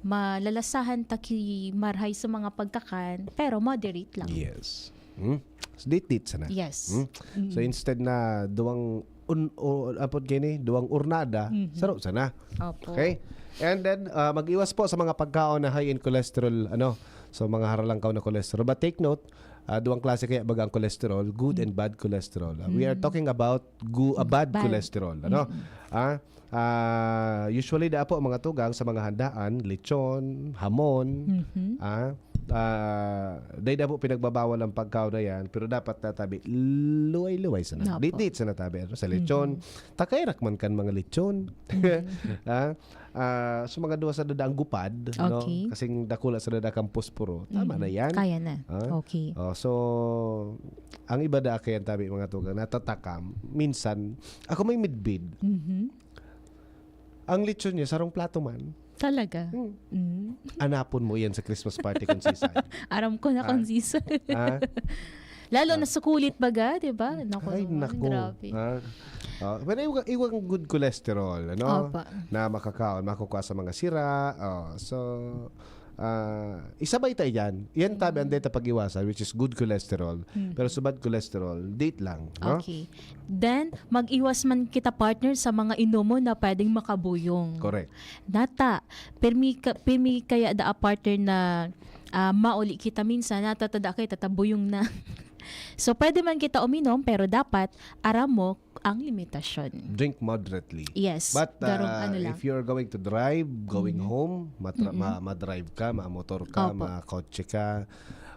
malalasahan ta ki marhay sa mga pagkakan, pero moderate lang. Yes. Hmm? Date-date sana. Yes. Hmm? So instead na duwang un, o, apod kini, duwang urnada, Mhm. saro sana. Opo. Okay? And then, ah, mag-iwas po sa mga pagkaon na high in cholesterol, ano, so mga haralangkaw na cholesterol. But take note, ah, duwang klase kaya baga ang cholesterol, good and bad cholesterol. Ah, we are Mm. talking about gu, ah, bad Bad. cholesterol, ano? Mm. Ah, ah, usually da po mga tugang sa mga handaan, lechon, hamon, Mhm. ah, ah, dahil da po pinagbabawal ang pagkaon na yan, pero dapat natabi, luway-luway sana. Opo. Date-date sana tabi, ano, sa lechon. Mhm. Takay rakman kan mga lechon. Mhm. Ah, ah, so mga duwa sa dadaang gupad, no? Okay. Kasing dakula sa dadaang posporo. Tama Mhm. na yan. Kaya na. Ah? Okay. Oh, so, ang iba da kaya tabi mga tugang, natatakam. Minsan, ako may midbid. Mhm. Ang lechon niya, sarong plato man. Talaga? Hmm. Mm. Anapon mo yan sa Christmas party kung sisay. Aram ko na Ah. kung sisay. Ah? Lalo Ah. na sukulit baga, di ba? Naku Ay, naman, naku. grabe. Ah? Oh, pero iwan, iwan good cholesterol, ano? Opa. Na makakaon, makukuha sa mga sira. Oh, so, ah, isabay tayo yan. Yan tabi ang Mm. data pag-iwasan, which is good cholesterol. Mm. Pero sa bad cholesterol, date lang, no? Okay. Then, mag-iwas man kita, partner, sa mga inomon na pwedeng makabuyong. Correct. Nata, pirmi, ka, pirmi kaya da, partner, na ah, mauli kita minsan, natatada kayo, tatabuyong na. So, pwede man kita uminom, pero dapat aram mo ang limitasyon. Drink moderately. Yes, But garong uh, ano lang. If you're going to drive, going Mhm. home, matra- Mm-mm. ma- madrive ka, mamotor ka, Opo. makotse ka,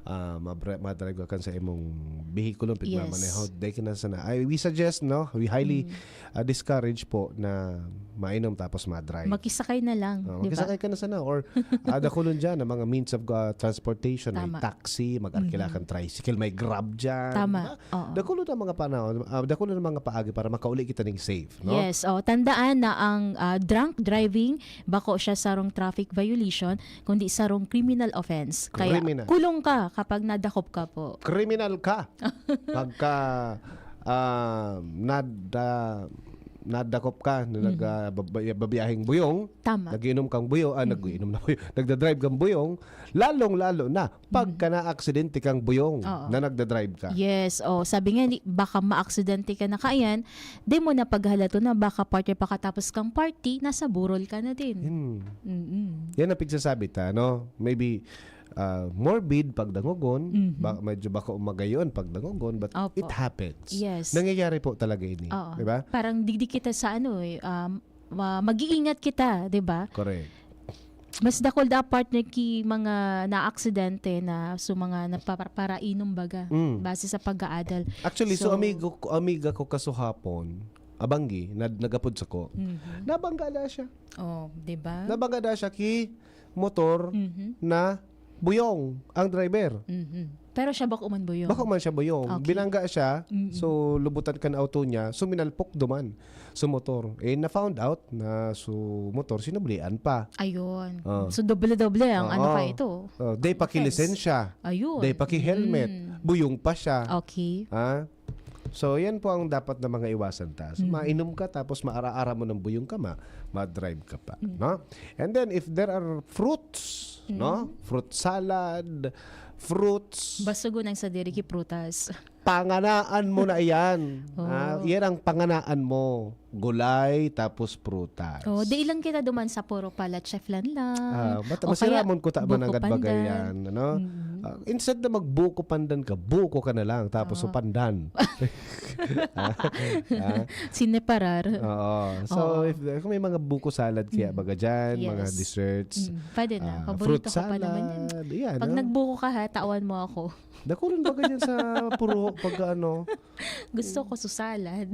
ah, mabra- madrive ka kan sa imong behikulo, Yes. pigmamaneho, dai ka na sana. I, we suggest, no? We highly Mm. ah, discourage po na mainom tapos madrive. Makisakay na lang, Ah, di ba? Makisakay ka na sana. Or ah, dakulon dyan ang mga means of ah, transportation. May Tama. Taxi, mag-arkila Mhm. kang tricycle, may Grab dyan. Tama. Di ba? Oo. Dakulon ang mga panahon, ah, dakulon ang mga paagi para makauli kita ning safe, no? Yes, oh, tandaan na ang ah, drunk driving, bako siya sarong traffic violation, kundi sarong criminal offense. Kaya Criminal. Kulong ka kapag nadakop ka po. Criminal ka. Pagka ah, nada, nadakop ka na Mhm. nag, ah, bab- babiyaheng buyong, Tama. nag-iinom kang buyong, ah, Mhm. nag-iinom na buyong, nagdadrive kang buyong, lalong-lalo na pagka naaksidente kang buyong Oo. na nagdadrive ka. Yes, oh, sabi nga, ni, baka maaksidente ka na kayan, di mo na paghalato na baka, partner, pakatapos kang party, nasa burol ka na din. Hmm. Mm-mm. Yan ang pigsasabi ta, no? Maybe ah, morbid pagdangogon, Mhm. ba, medyo bako magayon pagdangogon, but Opo. It happens. Yes. Nangyayari po talaga ini, Oo. di ba? Parang digdi kita sa ano eh, um, ma- mag-iingat kita, di ba? Correct. Mas dakol da, partner, ki mga naaksidente na so mga nagpaparainom baga Mm. base sa pag-aadal. Actually, so, So- amigo ko, amiga ko kasuhapon, abanggi, na, nagapod sa ko, Mhm. nabangga na siya. Oh, di ba? Nabangga na siya ki motor Mhm. na buyong ang driver. Mhm. Pero siya bako man buyong. Bako man siya buyong. Okay. Binangga siya, Mm-mm. so lubutan kan auto niya, so minalpok duman sa motor. Eh, na-found out na so motor, sinublian pa. Ayun. Oh. So, doble-doble ang ano Oo. pa ito. Oh, day pa Offense. kilisensya, Ayun. day pa ki-helmet, Mm. buyong pa siya. Okay. Ha? So, yan po ang dapat na mga iwasan ta. So, Mm. mainom ka, tapos maara-ara mo ng buyong ka, ma ma-drive ka pa. Mm. No? And then, if there are fruits, Mm. no? Fruit salad, fruits, Basugo ng sadiri ki prutas. panganaan mo na iyan. Oh. Ah, yan ang panganaan mo. Gulay, tapos prutas. Oh, di ilang kita duman sa puro pala chef lan lang. Ah, but O masiramon kaya, ko ta buko mananggad pandan. Bagayan, ano? Mm. Ah, instead na magbuko pandan ka, buko ka na lang, tapos Oo. pandan. Ah, ah, Sineparar. Oo. So, Oo. if, kung may mga buko salad kaya Mm. baga dyan, mga Yes. desserts, Mm, pwede na. ah, Paborito fruit ko pa naman yan. salad. Yan, Pag no? nagbuko ka ha, tawan mo ako. Dakulon baga dyan sa puro pag ano. Gusto ko su salad.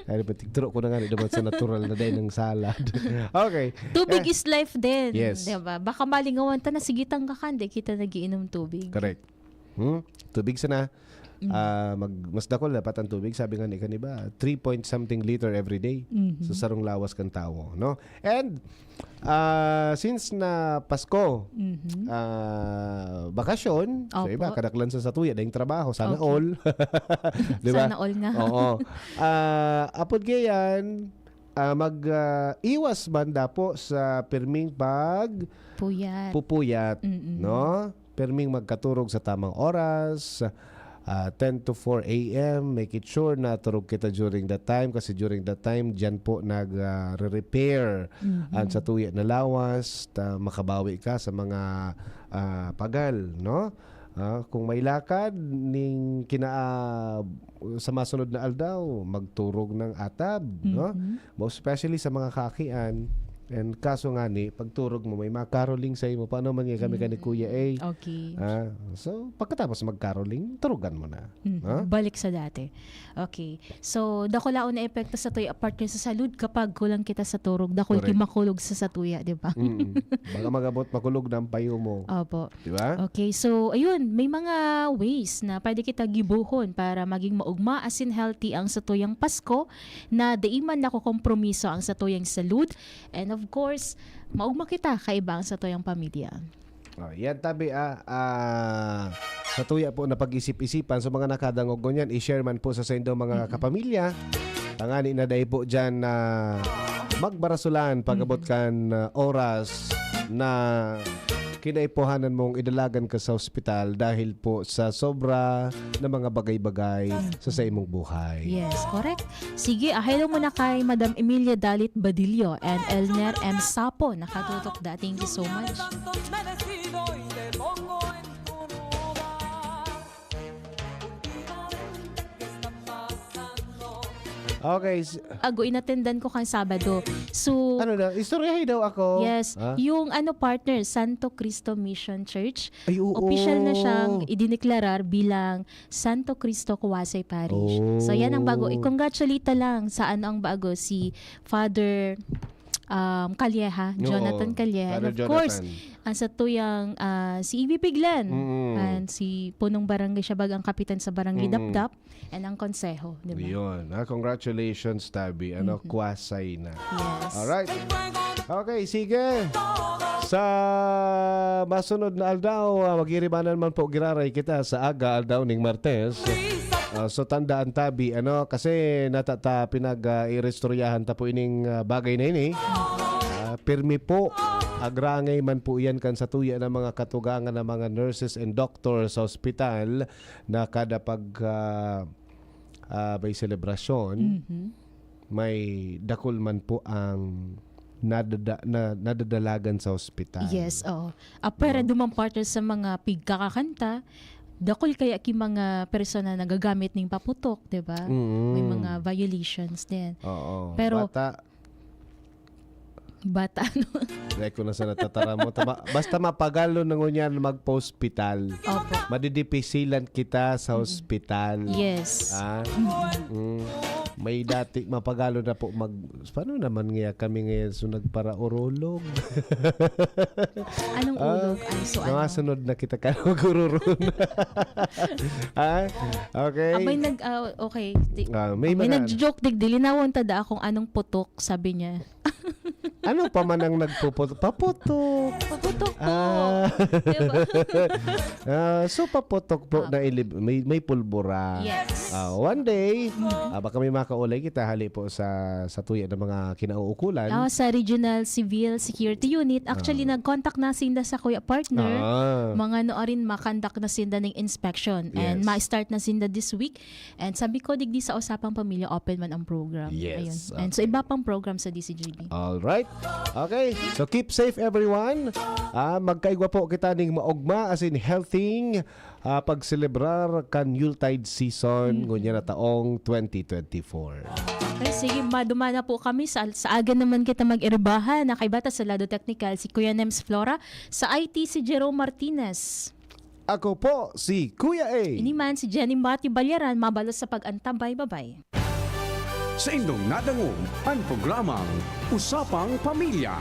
Ay, pati turo ko na nga, di naman sa natural na dahil ng salad. Okay. Tubig Eh, is life din. Yes. Diba? Baka malingawan ta na, sige tanggakan, di kita nagiinom tubig. Correct. Hmm? Tubig sana. Mm. Ah, mag, mas dakol dapat ang tubig. Sabi nga ni kaniba, three point something liter every day Mhm. sa sarong lawas kan tawo, no? And ah, since na Pasko, Mhm. ah, bakasyon, so Opo. iba, kadaklan sa satuya, dahil trabaho, sana Okay. all. Di ba? Sana all nga. Oo. Ah, apod kaya yan, ah, mag ah, iwas banda po sa pirming pag Puyat. pupuyat, Mm-mm. no? Pirming magkaturog sa tamang oras, ah, ten to four a m. Make it sure na turog kita during that time kasi during that time, diyan po nag, ah, re-repair Mhm. ang satuya na lawas, ta makabawi ka sa mga, ah, pagal, no? Ah, kung may lakad, ning kina-, ah, sa masunod na aldaw, magturog ng atab, no? Mhm. Most especially sa mga kakian. And kaso nga ni, pagturog mo, may mga caroling sa imo. Paano man nga kami ka ni Mm. Kuya A? Okay. Ah, so, pagkatapos mag-caroling, turugan mo na. Mhm. Ha? Balik sa dati. Okay. So, dakulaon na epekto sa tuya partner sa salud kapag kulang kita sa turog. Dakul Correct. ki makulog sa satuya, di ba? Mm. Baka magabot makulog na ang payo mo. Opo. Di ba? Okay, so ayun, may mga ways na pwede kita gibohon para maging maugma asin healthy ang satuyang Pasko na dai man nakokompromiso ang satuyang salud. And of course, maugma kita kaiba ang satuyang pamilya. Oh, yan tabi, ah, ah, sa tuya po na pag-isip-isipan sa mga nakadangog ngunyan, i-share man po sa saindo mga Mm-mm. kapamilya. Tangani na dai po dyan na magbarasulan pag-abot Mm-mm. kan, ah, oras na kinaipuhanan mong idalagan ka sa ospital dahil po sa sobra na mga bagay-bagay sa, sa imong buhay. Yes, correct. Sige, ah, hello muna kay Madam Emilia Dalit Badillo and Elner M Sapo. Nakatutok da. Thank you so much. Okay. s- Ago, inatendan ko kan Sabado. So, Ano na? Istoryahin daw ako. Yes. Ha? Yung ano, partner, Santo Cristo Mission Church, Ay, oo. Official na siyang idineklarar bilang Santo Cristo Quasi Parish. So, yan ang bago. Oh. I-congratulate ta lang sa ano ang bago, si Father, um, Calleja, Oo, Jonathan Calleja. And Father of course, Jonathan. ang satuyang, ah, si Ibi Piglan. Mm. And si punong barangay siya, bag ang kapitan sa barangay Mm. Dapdap. And ang konseho, di ba? Yun. Ha? Congratulations, Tabi. Ano, Mhm. Quasi na. Yes. Alright. Okay, sige. Sa masunod na aldaw, ah, magiribanan man po giraray kita sa aga, aldaw ning Martes. Ah, so, tandaan, Tabi, ano, kasi nata-, ta-, pinag, ah, iristoryahan ta po ining, ah, bagay na ini. Ah, pirmi po, agrangay man po yan kan satuya ng mga katugangan ng mga nurses and doctors sa ospital na kada pag, ah, ah, may selebrasyon, Mhm. may dakul man po ang nadada-, na, nadadalagan sa ospital. Yes, oo. Ah, pero No? dumang partner sa mga pigkakakanta, dakul kaya ki mga persona nagagamit ning paputok, di ba? Mm. May mga violations din. Oo. Pero Bata, Bata, no? Dahil ko na sa natataram mo. Tama, basta mapagalo na ngunyan magpa-hospital. Opo. Madidipisilan kita sa Mm. hospital. Yes. Ah? Mm. Mm. May dati, mapagalo na po mag... Paano naman nga kami ngayon? So, nagpara-urolog. Anong Ah, ulog? Ay, so mga ano? Sunod na kita ka mag-ururun. Ah? Okay. Abay, nag... ah, okay. Di, Ah, may may mga nag-joke, digdi, linawon ta daa kung anong putok, sabi niya. Ano pa man ang nagpuputok? Paputok. Paputok po. Ah. Diba? Ah, so paputok po Apo. Na ilib-, may, may pulbura. Yes. Ah, one day, Mm. ah, baka may makaulay kita hali po sa, sa tuya ng mga kinauukulan. Ah, sa Regional Civil Security Unit, actually, Ah. nag-contact na sinda sa kuya partner. Ah. Mga noorin, makandak na sinda ng inspection. And Yes. ma-start na sinda this week. And sabi ko, digdi sa Usapang Pamilya, open man ang program. Yes, Ayun. And sa okay. iba pang program sa D C G B. All right. Okay. So keep safe, everyone. Ah, magkaigwa po kita ning maugma, as in healthy, ah, pagselebrar kan Yuletide season Mm. ngunyan na taong twenty twenty-four. Okay, sige, maduma na po kami. Sa, sa aga naman kita mag-iribahan. Nakaibata sa lado teknikal si Kuya Nems Flora. Sa I T, si Jerome Martinez. Ako po si Kuya A. Ini man si Jenny Mati Balyaran, mabalos sa pag-antabay. Babay. Sa indong nadangog an programang Usapang Pamilya.